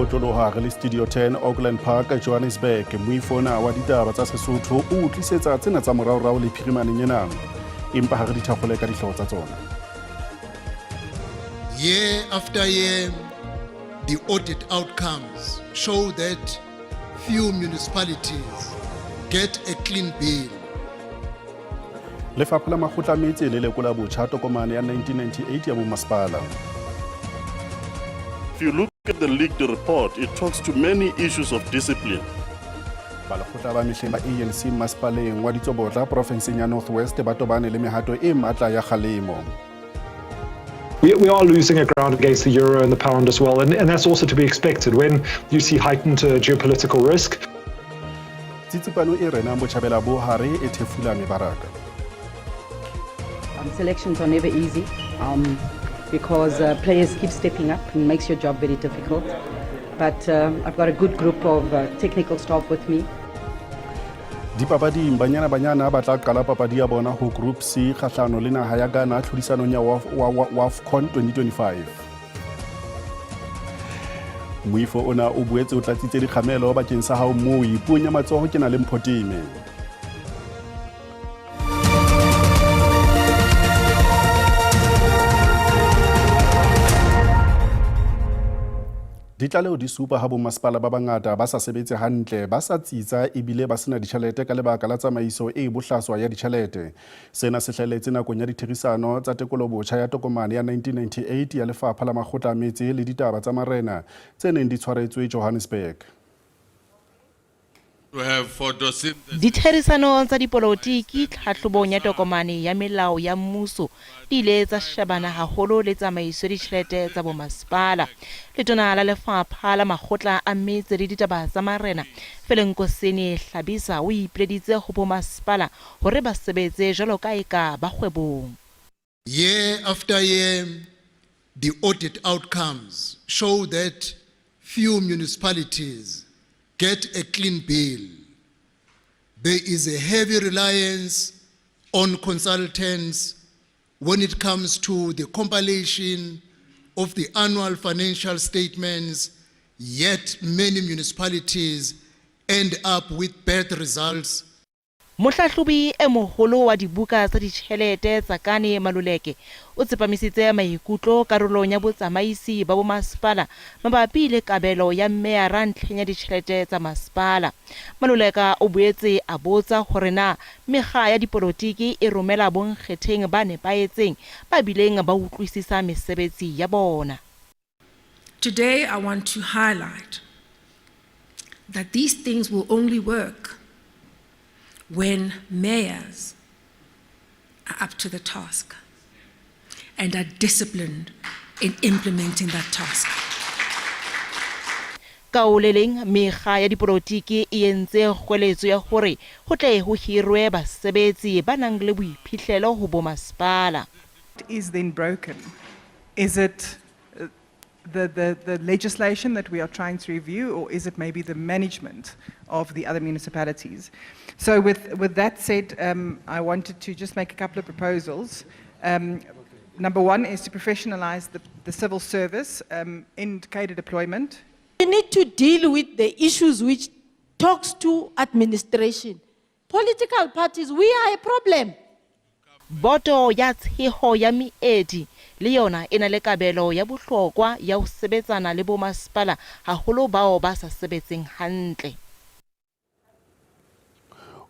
otloloha re le Studio 10 Auckland Park, Johannesburg. Moifo ona wa ditaba tsa Sesotho o tlisetsa tsena tsa moraorao le phirimaneng ena. Empa ha re di thakgole ka dihlooho tsa tsona. Year after year, the audit outcomes show that few municipalities get a clean bill. Lefapha la Makgotla a Metse le lekola botjha tokomane ya 1998 ya bomasepala. If you look at the leaked report, it talks to many issues of discipline. Balekgotla ba mehleng ba ANC masepaleng wa Ditsobotla porofenseng ya North West ba tobane le mehato e matla ya kgalemo. We are losing a ground against the euro and the pound as well, and that's also to be expected when you see heightened geopolitical risk. Tsitsipano e renang botjhabela bo hare e thefula mebaraka. Selections are never easy because players keep stepping up and makes your job very difficult. But I've got a good group of technical staff with me. Dipapading, Banyana Banyana ba tla qala papadi ya bona ho Group C kgahlano le naha ya Ghana tlhodisanong ya WAFCON 2025. Moifo ona o boetse o tlatsitse dikgamelo bakeng sa hao moi puong ya matsoho ke na le Mphotime. Ditlaleho di supa ha bomasepala ba bangata ba sa sebetse hantle, ba sa tsitsa ebile ba sena ditjhelete ka lebaka la tsamaiso e bohlaswa ya ditjhelete. Sena se hlahelletse nakong ya ditherisano tsa tekolobotjha ya tokomane ya 1998 ya Lefapha la Makgotla a Metse le Ditaba tsa Marena tse neng di tshwaretswe Johannesburg. Ditherisano tsa dipolotiki tlhahlobong ya tokomane ya melao ya mmuso di ile tsa shebana haholo le tsamaiso ya ditjhelete tsa bomasepala. Letona la Lefapha la Makgotla a Metse le Ditaba tsa Marena, Velenkosini Hlabisa o ipileditse ho bomasepala hore ba sebetse jwalo ka eka ba kgwebong. Year after year, the audit outcomes show that few municipalities get a clean bill. There is a heavy reliance on consultants when it comes to the compilation of the annual financial statements, yet many municipalities end up with bad results. Mohlahlobi e moholo wa dibuka tsa ditjhelete Tsakani Maluleke o tsepamisitse maikutlo karolong ya botsamaisi ba bomasepala mabapi le kabelo ya meyara ntlheng ya ditjhelete tsa masepala. Maluleka o boetse a botsa hore na mekga ya dipolotiki e romela bonkgetheng ba nepahetseng ba bileng ba utlwisisa mesebetsi ya bona. Today I want to highlight that these things will only work when mayors are up to the task and are disciplined in implementing that task. Ka ho le leng, mekga ya dipolotiki e entse kgweletso ya hore ho tle ho hirwe basebetsi ba nang le boiphihlelo ho bomasepala. What is then broken? Is it the legislation that we are trying to review, or is it maybe the management of the other municipalities? So with that said, I wanted to just make a couple of proposals. Number one is to professionalize the civil service in cadre deployment. We need to deal with the issues which talks to administration. Political parties, we are a problem. Boto ya Tsheho ya Meedi le yona e na le kabelo ya bohlokwa ya ho sebetsana le bomasepala haholo bao ba sa sebetseng hantle.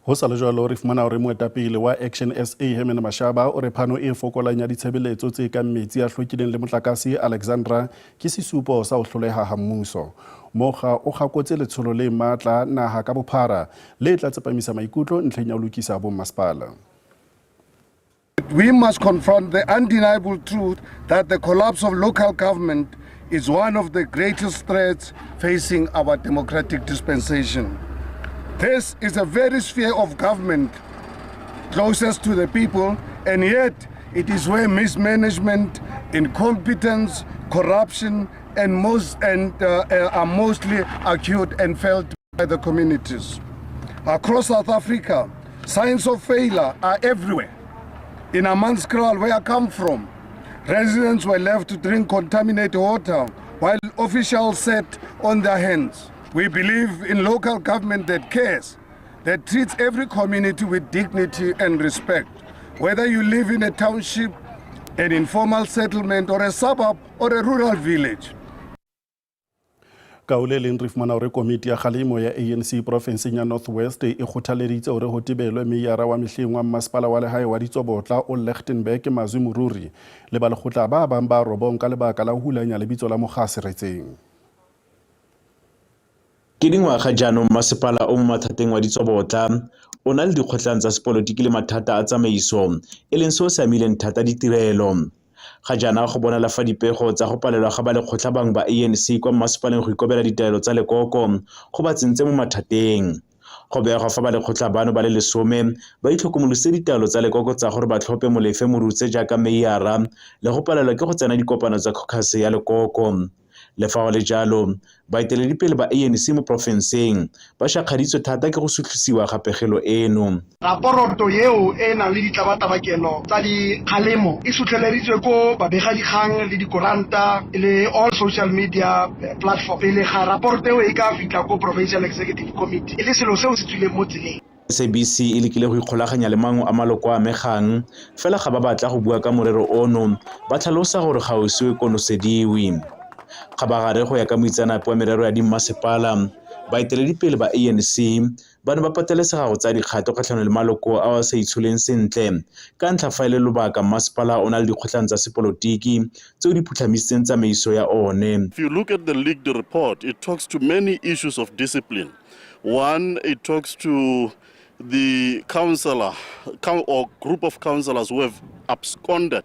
Ho sa le jwalo, re fumana hore moetapele wa Action SA Herman Mashaba o re phano e fokolang ya ditshebeletso tse kang metsi a hlwekileng le motlakase Alexandra ke sesupo sa ho hloleha ha mmuso. Mokga o kgakotse letsholo le matla naha ka bophara le tla tsepamisa maikutlo ntlheng ya ho lokisa bommasepala. We must confront the undeniable truth that the collapse of local government is one of the greatest threats facing our democratic dispensation. This is a very sphere of government closest to the people, and yet it is where mismanagement, incompetence, corruption, and are mostly acute and felt by the communities. Across South Africa, signs of failure are everywhere. In Hammanskraal, where I come from, residents were left to drink contaminated water while officials sat on their hands. We believe in local government that cares, that treats every community with dignity and respect. Whether you live in a township, an informal settlement, or a suburb or a rural village. Ka o le leng re fumana hore komiti ya kgalemo ya ANC porofenseng ya North West e kgothaleditse hore ho tebelwe meyara wa mehleng wa mmasepala wa lehae wa Ditsobotla o Lichtenburg Mazwi Moruri le balekgotla ba bang ba robong ka lebaka la ho hulanya lebitso la mokga seretseng. Ke dingwaga jaanong masepala o mo mathateng wa Ditsobotla o na le dikgotlang tsa sepolotiki le mathata a tsamaiso e leng seo se amileng thata ditirelo. Ga jaana go bonala fa dipego tsa go palelwa ga balekgotla bangwe ba ANC kwa mmasepaleng go ikobela ditaelo tsa lekoko go ba tsentse mo mathateng. Go begwa fa balekgotla bano ba le 10 ba itlhokomolositse ditaelo tsa lekoko tsa gore ba tlhophe Molefe Morutse jaaka meyara le go palelwa ke go tsena dikopano tsa caucus ya lekoko. Le fa go le jalo, baeteledipele ba ANC mo porofenseng ba šakgaditswe thata ke go sutlhisiwa ga pegelo eno. Raporoto eo e nang le ditlabatabakelo tsa dikgalemo e sutlheleditswe ko babegadikgang le dikoranta le all social media platform pele ga raporoto eo e ka fitlha ko Provincial Executive Committee e le selo seo se tswileng mo tseleng. SABC e lekile go ikgolaganya le mangwe a maloko a amegang, fela ga ba batla go bua ka morero ono, ba tlhalosa gore ga o ise o konosediwe. Kgabagare go ya ka moitseanape wa merero ya dimmasepala, baeteledipele ba ANC ba ne ba patelesega go tsaya dikgato kgatlhanong le maloko ao a sa itsholeng sentle ka ntlha fa e le lobaka mmasepala o na le dikgotlhang tsa sepolotiki tseo di phutlhamisitseng tsamaiso ya one. If you look at the leaked report, it talks to many issues of discipline. One, it talks to the councillor or group of councillors who have absconded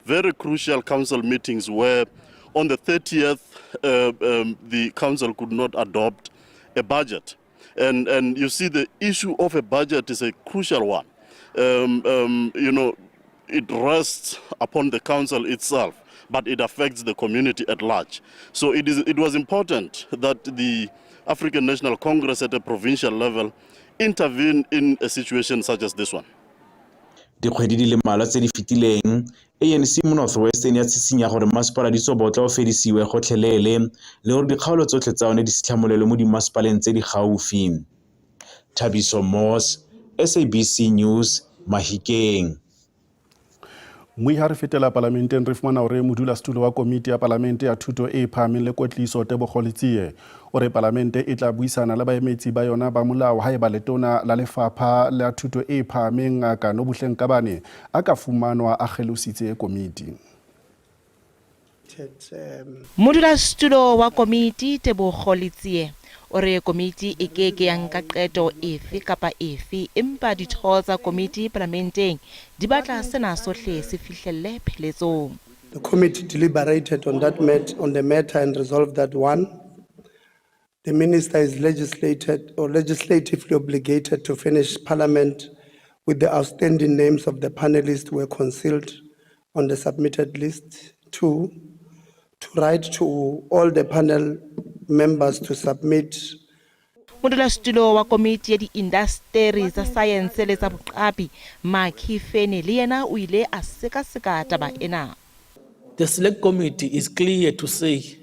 very crucial council meetings where on the 30th, the council could not adopt a budget. And you see, the issue of a budget is a crucial one. It rests upon the council itself, but it affects the community at large. So it was important that the African National Congress at a provincial level intervene in a situation such as this one. Dikgwedi di le mmalwa tse di fetileng, ANC mo North West e ne ya tshisinya gore mmasepala Ditsobotla o fedisiwe gotlhelele le gore dikgaolo tsotlhe tsa one di se tlhamolelwe mo dimmasepaleng tse di gaufi. Thabiso Moss, SABC News, Mahikeng. Mmui ha re fetela palamenteng re fumana hore modulasetulo wa komiti ya palamente ya thuto e phahameng le kwetliso Tebogo Letsie o re palamente e tla buisana le baemetsi ba yona ba molao haeba letona la lefapha la thuto e phahameng Ngaka Nobuhle Nkabane a ka fumanwa a kgelositse komiti. Modulasetulo wa komiti Tebogo Letsie o re komiti e ke ke ya nka qeto efe kapa efe, empa ditho tsa komiti palamenteng di batla sena sohle se fihlelle pheletsong. The committee deliberated on that on the matter and resolved that one, the minister is legislated or legislatively obligated to finish parliament with the outstanding names of the panelists who were concealed on the submitted list. Two, to write to all the panel members to submit. Modulasetulo wa komiti ya diindasteri tsa saense le tsa boqapi Maki Fene le yena o ile a sekaseka taba ena. The select committee is clear to say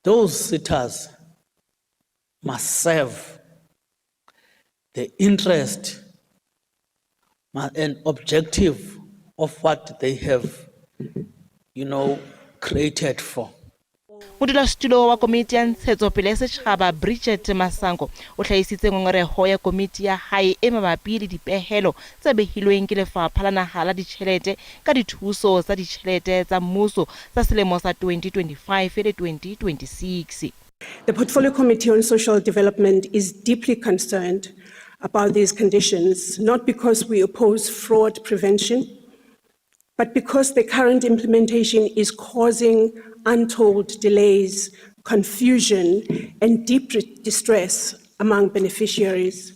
those sitters must serve the interest and objective of what they have, created for. Modulasetulo wa komiti ya ntshetsopele ya setjhaba Bridget Masango o hlahisitse ngongoreho ya komiti ya hae e mabapi le dipehelo tse behilweng ke Lefapha la Naha la Ditjhelete ka dithuso tsa ditjhelete tsa mmuso tsa selemo sa 2025 le 2026. The Portfolio Committee on Social Development is deeply concerned about these conditions, not because we oppose fraud prevention, but because the current implementation is causing untold delays, confusion, and deep distress among beneficiaries.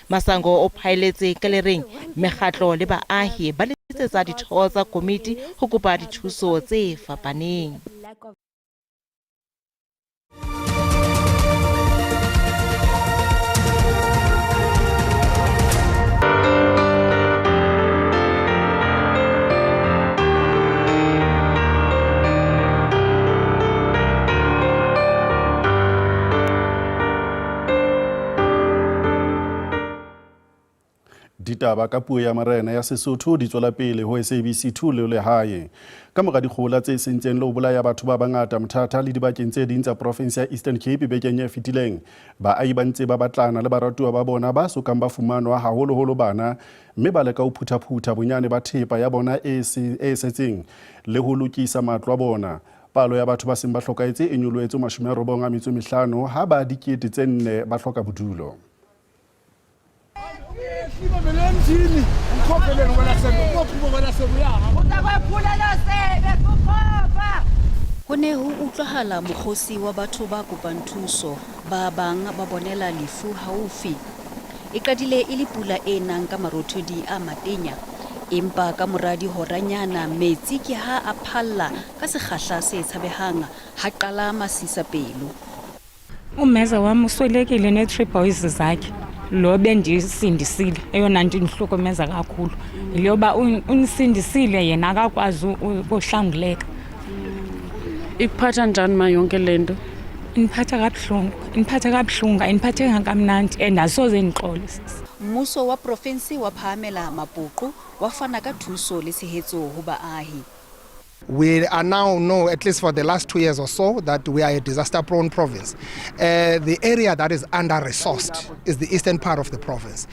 Masango o phaeletse ka le reng mekgatlo le baahi ba letsetsa ditho tsa komiti ho kopa dithuso tse fapaneng. Ditaba ka puo ya marena ya Sesotho di tswela pele ho SABC 2 le lehae. Ka mora dikgohola tse sentseng le ho bolaya batho ba bangata Mthatha le dibakeng tse ding tsa profinse ya Eastern Cape bekeng e fetileng, baahi ba ntse ba batlana le baratuwa ba bona ba sokang ba fumanwa, haholoholo bana, mme ba leka ho phuthaphutha bonyane ba thepa ya bona e e setseng le ho lokisa matlo a bona. Palo ya batho ba seng ba hlokahetse e nyolohetse 95 ha ba 4,000 ba hloka bodulo. Ho ne ho utlwahala mokgosi wa batho ba kopang thuso, ba bang ba bonela lefu haufi. E qadile e le pula e nang ka marothodi a matenya, empa ka mora dihoranyana metsi ke ha a phalla ka sekgahla se tshabehang, ha qala masisapelo. Umeza wam uswelekile nee-three boys zakhe. Lo bendisindisile, eyona nto indihlukumeza kakhulu yile yoba undisindisile yena akakwazi ukuhlanguleka. Ikuphatha njani ma yonke le nto? Indiphatha kabuhlungu, indiphatha kabuhlungu, ayindiphathanga kamnandi and asoze ndixole sisi. Mmuso wa profensi wa phahamela mapoqo wa fana ka thuso le tshehetso ho baahi. We are now know, at least for the last 2 years or so, that we are a disaster-prone province. The area that is under-resourced is the eastern part of the province.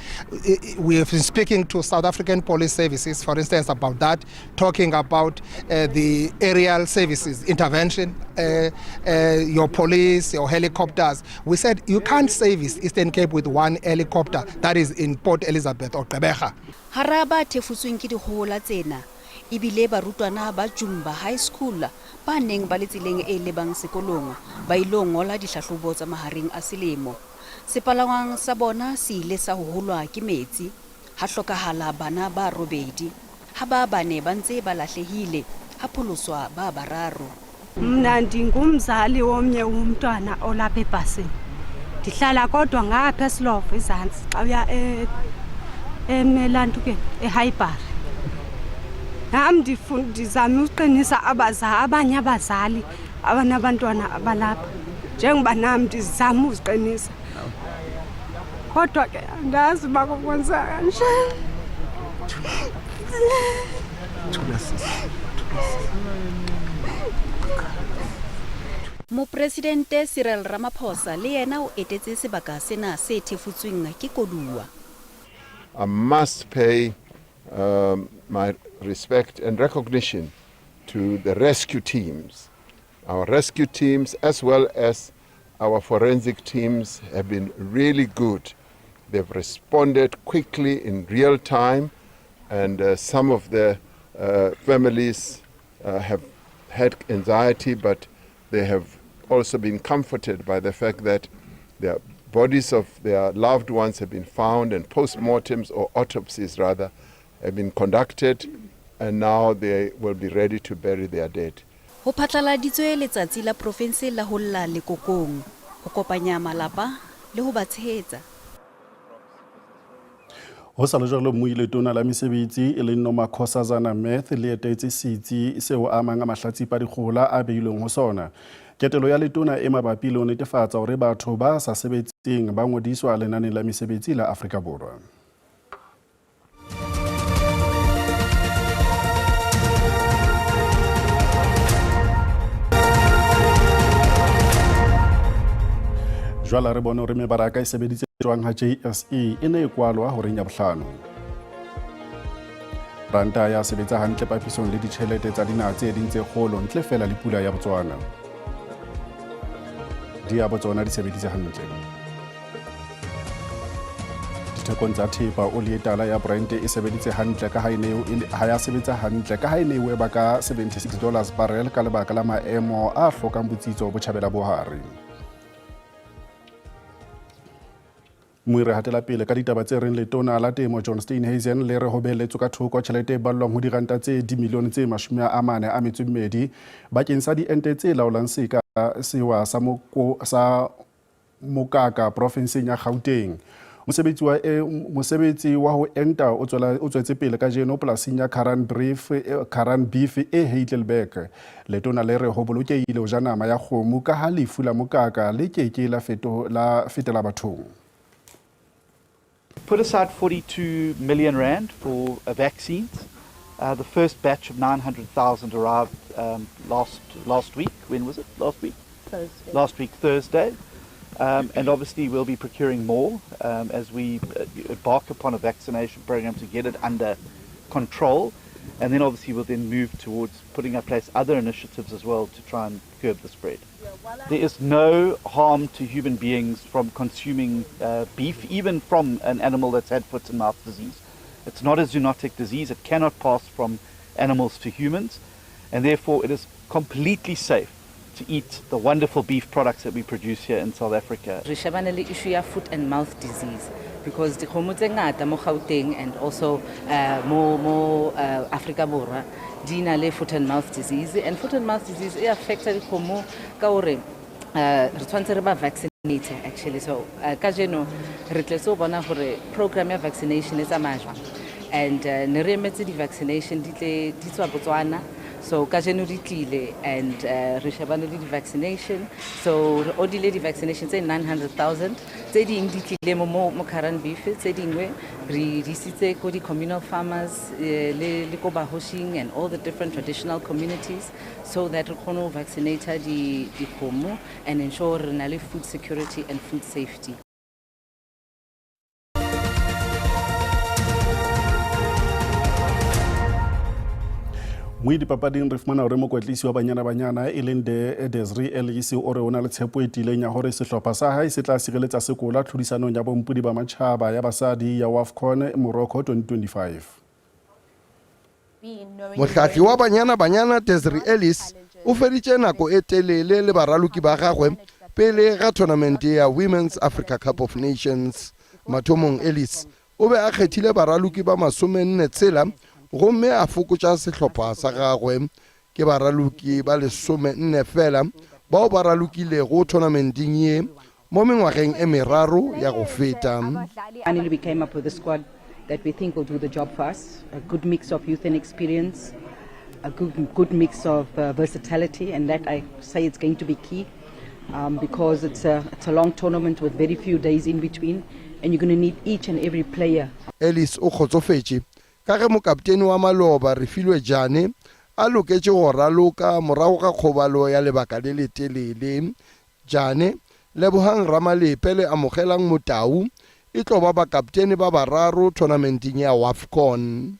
We have been speaking to South African Police Services, for instance, about that, talking about the aerial services intervention, your police, your helicopters. We said you can't service Eastern Cape with one helicopter that is in Port Elizabeth or Gqeberha. Hara ba thefutsweng ke dikgohola tsena, ebile barutwana ba Jumba High School ba neng ba le tseleng e lebang sekolong ba ilo ngola dihlahlobo tsa mahareng a selemo. Sepalangwang sa bona se ile sa hoholwa ke metsi, ha hlokahala bana ba robedi. Ha ba bane ba ntse ba lahlehile, ha pholoswa ba bararo. Mna ndingumzali womnye umntwana olapha ebhasini. Ndihlala kodwa ngapha eSlovo ezantsi xa uya emelantukeni eHighbury. Nam ndizama uqinisa abanye abazali abanabantwana abalapha, njengoba nam ndizama uziqinisa. Kodwa ke andazi uba kukwenzeka kanjani. Mopresidente Cyril Ramaphosa le yena o etetse sebaka sena se thefutsweng ke koduwa. I must pay my respect and recognition to the rescue teams. Our rescue teams as well as our forensic teams have been really good. They've responded quickly in real time, and some of the families have had anxiety, but they have also been comforted by the fact that their bodies of their loved ones have been found, and postmortems or autopsies rather have been conducted, and now they will be ready to bury their dead. Ho phatlaladitswe letsatsi la profense la ho lla lekokong, ho kopanya malapa le ho ba tshehetsa. Ho sa le jwalo, mmui letona la mesebetsi e leng Nomakhosazana Meth le etetse setsi seo a mang a mahlatsipa dikgohola a beilweng ho sona. Ketelo ya letona e mabapi le ho netefatsa hore batho ba sa sebetseng ba ngodiswa lenaneng la mesebetsi la Afrika Borwa. Jwale re bone hore mebaraka e sebeditse jwang ha JSE e ne e kwalwa horeng ya bohlano. Ranta ya sebetsa hantle papisong le ditjhelete tsa dinaha tse ding tse kgolo ntle feela le pula ya Botswana. Diabo tsona di sebeditse hantle. Dithekong tsa thepa, oli e tala ya Brent e sebeditse hantle ka ha e ne ha ya sebetsa hantle ka ha e ne e weba ka $76 barrel ka lebaka la maemo a hlokang botsitso botjhabela bo hare. Mmui re hatela pele ka ditaba tse reng letona la temo John Steenhuisen le re ho beheletswe ka thoko tjhelete e ballwang ho diranta tse dimilione tse 42 bakeng sa diente tse laolang seka sewa sa sa mokaka profenseng ya Gauteng. Mosebetsi wa ho enta o tswetse pele kajeno polasing ya Karan Beef e Heidelberg. Letona le re ho bolokehile ho ja nama ya kgomo ka ha lefu la mokaka le ke ke la fetela bathong. Put aside 42 million rand for vaccines. The first batch of 900,000 arrived last week. When was it? Last week? Thursday. Last week, Thursday. And obviously we'll be procuring more as we embark upon a vaccination program to get it under control. And then obviously we'll then move towards putting in place other initiatives as well to try and curb the spread. There is no harm to human beings from consuming beef, even from an animal that's had foot and mouth disease. It's not a zoonotic disease. It cannot pass from animals to humans. And therefore it is completely safe to eat the wonderful beef products that we produce here in South Africa. Re shebane le issue ya foot and mouth disease because dikgomo tse ngata mo Gauteng and also mo Afrika Borwa di na le foot and mouth disease, and foot and mouth disease e affecta dikgomo ka hore re tshwanetse re ba vaccinate actually. So kajeno re tletse ho bona hore program ya vaccination e tsamaya jwang, and ne re emetse di-vaccination di tle di tswa Botswana. So kajeno di tlile and re shebane le di-vaccination. So re odile di-vaccination tse 900,000, tse ding di tlile mo Karan Beef, tse dingwe re di isitse ko di-communal farmers le ko Bahoshing and all the different traditional communities so that re kgone ho vaccinate dikgomo and ensure re na le food security and food safety. Mo dipapading re fumana hore mokwetlisi wa Banyana Banyana e leng Desiree Ellis o re o na le tshepo e tiileng ya hore sehlopha sa hae se tla sireletsa sekola tlhodisanong ya bompodi ba matjhaba ya basadi ya WAFCON Morocco 2025. Mohlahli wa Banyana Banyana Desiree Ellis o feditše nako e telele le baraloki ba gagwe pele ga tournament ya Women's Africa Cup of Nations. Mathomong Ellis o be a kgethile baraloki ba 46 gomme a fokotša sehlopha sa gagwe. Ke baraloki ba 14 fela bao ba ralokilego tournamenteng ye mo mengwageng e meraro ya go feta. Finally, we came up with a squad that we think will do the job for us. A good mix of youth and experience, a good mix of versatility, and that I say it's going to be key because it's a long tournament with very few days in between, and you're going to need each and every player. Ellis o kgotsofetše ka ge mokaptene wa maloba Refilwe Jane a loketše go raloka morago ga kgobalo ya lebaka le letelele. Jane, Lebohang Ramalepe le Amogelang Motau e tlo ba bakaptene ba bararo tournamenteng ya WAFCON.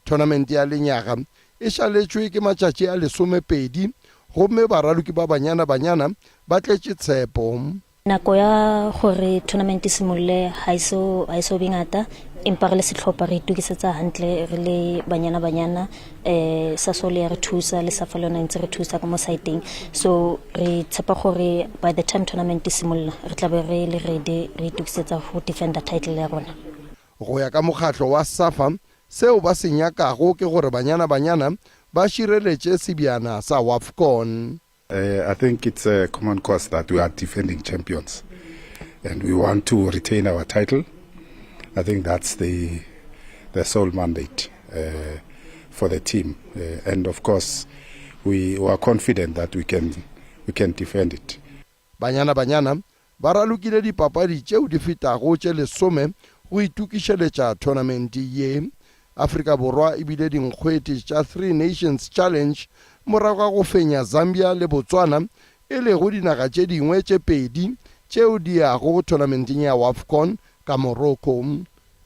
Tournament ya lenyaga e šaletšwe ke matšatši a 12 gomme baraloki ba Banyana Banyana ba tletše tshepo. Nako ya gore tournament e simolole ha e so be ngata, empa re le sehlopha re itokisetsa hantle re le Banyana Banyana. Sasol ya re thusa le Safa le yona ntse re thusa ka mo siteng, so re tshepa gore by the time tournament e simolla re tla be re le ready, re itokisetsa go defender title ya rona. Go ya ka mokgatlo wa Safa, seo ba se nyakago ke gore Banyana Banyana ba šireletše sebjana sa WAFCON. I think it's a common cause that we are defending champions and we want to retain our title. I think that's the sole mandate for the team, and of course we are confident that we can defend it. Banyana Banyana ba ralokile dipapadi tšeo di fetago tše 10 go itokišeletša tournament ye. Afrika Borwa e bile dinkgwete tša Three Nations Challenge morago ga go fenya Zambia le Botswana, e lego dinaga tše dingwe tše pedi tšeo di yago tournamenteng ya WAFCON ka Morocco.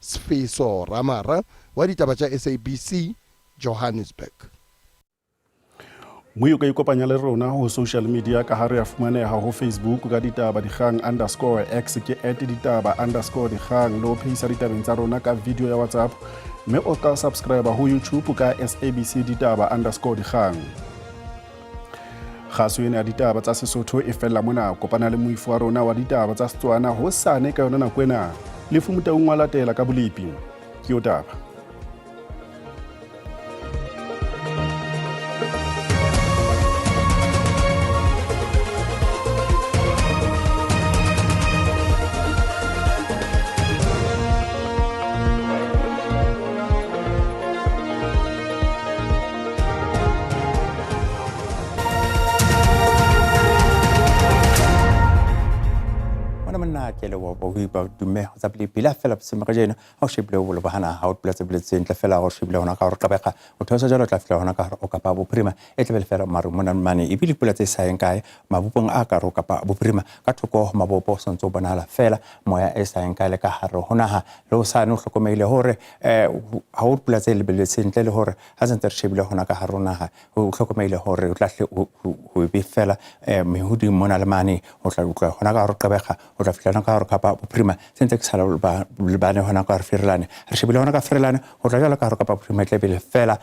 Sfeso Ramara wa ditaba tša SABC, Johannesburg. Mo o ka ikopanya le rona ho social media ka ha re a fumaneha ho Facebook ka ditaba dikgang _x ke @ditaba_dikgang, le ho phehisa ditabeng tsa rona ka video ya WhatsApp, mme o ka subscribe ho YouTube ka SABC ditaba _dikgang. Kgaso ena ya ditaba tsa Sesotho e fella mona. Kopana le moifo wa rona wa ditaba tsa Setswana hosane ka yona nako ena. Lefu Motaung wa latela ka bolepi. Ke o taba. Ke leboha bobui ba dume tsa pele fela bosimo kajeno ha o shebile bolo ba hana ha o pula tse boletseng ntle fela ha o shebile hona ka hore qabega o theosa jalo tla fihla hona ka hore o kapa bophirima e tlabe le fela maru mona mane ebile dipula tse sa yeng kae mabopong a ka hare kapa bophirima ka thoko ho mabopo ho santse o bonahala fela moya e sa yeng kae le ka hare ho naha le ho sane o hlokomehile hore ha o pula tse lebelletseng ntle le hore ha sentse re shebile hona ka hare ho naha o hlokomehile hore o tla hle ho be fela mehodi mona le mane o tla utlwa hona ka hore qabega o tla fihla hona ka hore kapa bophirima sentse ke sala lebane hona ka hore Ferelane re shebile hona ka Ferelane ho tla jalo ka hore kapa bophirima e tla be fela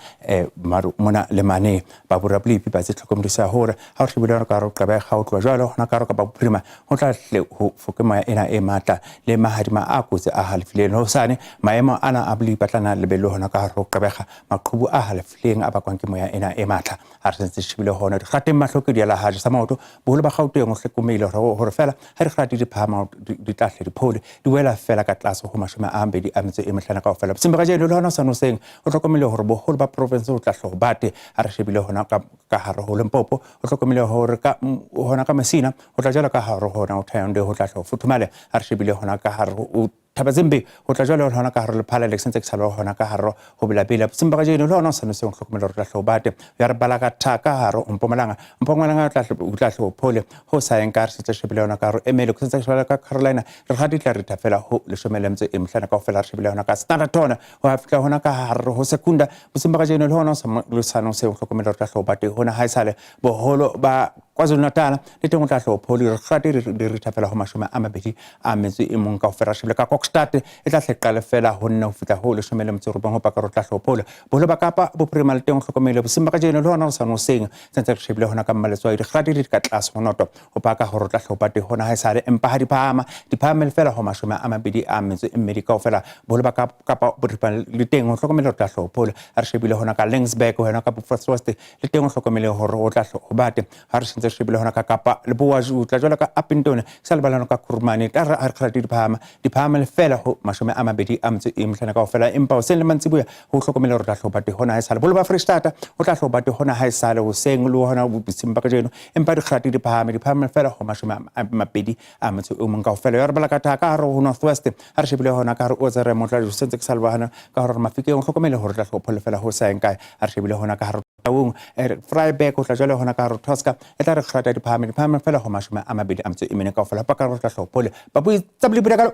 maru mona le mane ba borapolipi ba tse tlhokomedisa hore ha o shebile hona ka hore qabega o tloha jwalo hona ka hore kapa bophirima ho tla hle ho foke moya ena e matla le mahadima a kotsi a halefileng hosane maemo ana a bolipi a tla na lebelo hona ka hore qabega maqhubu a halefileng a bakwang ke moya ena e matla ha re sentse shebile hona dikgateng mahlo ke diela haje sa maoto boholo ba Gauteng o hlokomehile hore fela ha dikgati di phahama di tla hle diphole di wela fela ka tlase ho 25 kaofela. Bosimo ba kajeno le hona sa noseng o hlokomehile hore boholo ba province o tla hle ho bate ha re shebile hona ka hare ho Limpopo o hlokomehile hore ka hona ka Messina ho tla jalo ka hare hona ho Thohoyandou ho tla hle ho futhumale ha re shebile hona ka hare ho Thaba tse mpe ho tla jwale hona ka hare lephala le sentse ke sa hona ka hare ho belabela bosimo ba kajeno le hona o sa noseng hlokomela hore tla hle o bate ya re bala ka thaka hare o Mpumalanga Mpumalanga o tla hle o tla hle o phole ho sa yeng ka re sentse shebile hona ka hare emele sentse shebile ka Carolina re ga di tla re fela ho 15 kaofela re shebile hona ka Standerton ho a fihla hona ka hare ho Secunda bosimo ba kajeno le hona o sa noseng hlokomela hore tla hle o bate hona ha esale boholo ba KwaZulu-Natal le teng o tla hle o phole re gate di re fela ho 21 kaofela re shebile ka Kokstad e tla hle qale fela ho nne ho fihla ho 19 ho paka re tla hle o phole boholo ba Kapa bophirima le teng o hlokomele bosimo ba kajeno le hona o sa noseng sentse re shebile hona ka Mmaletswai dikgati di ka tlase ho noto ho paka hore o tla hle o bate hona ha esale empa ha di phahama di phahamele fela ho 22 kaofela boholo ba Kapa bophirima le teng o hlokomele hore o tla hle o phole ha re shebile hona ka Laingsburg hona ka Beaufort West le teng o hlokomele hore o tla hle o bate ha re sentse re shebile hona ka Kapa Leboa o tla jwalo ka Upington sa lebalano ka Kurumane ka re re kgala di phahama di phahamele fela ho 25 kaofela empa hoseng le mantsiboya ho hlokomele hore o tla hle o bate hona ha esale boholo ba Freistata o tla hle o bate hona ha esale hoseng le hona bosing ba kajeno empa dikgati di phahame di phahamele fela ho 21 kaofela ya re bala ka thaka hare ho North West ha re shebile hona ka hare o tsere motla o sentse ke sa lebahana ka hore Mafikeng o hlokomele hore tla hle o phole fela ho sa yeng kae ha re shebile hona ka hare Taung Vryburg ho tla jwale hona ka hare Tosca e tla re kgata di phahame di phahame fela ho 24 kaofela pa ka hore tla hle o phole ba bui tsa bolipula kalo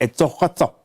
e tsogo tso.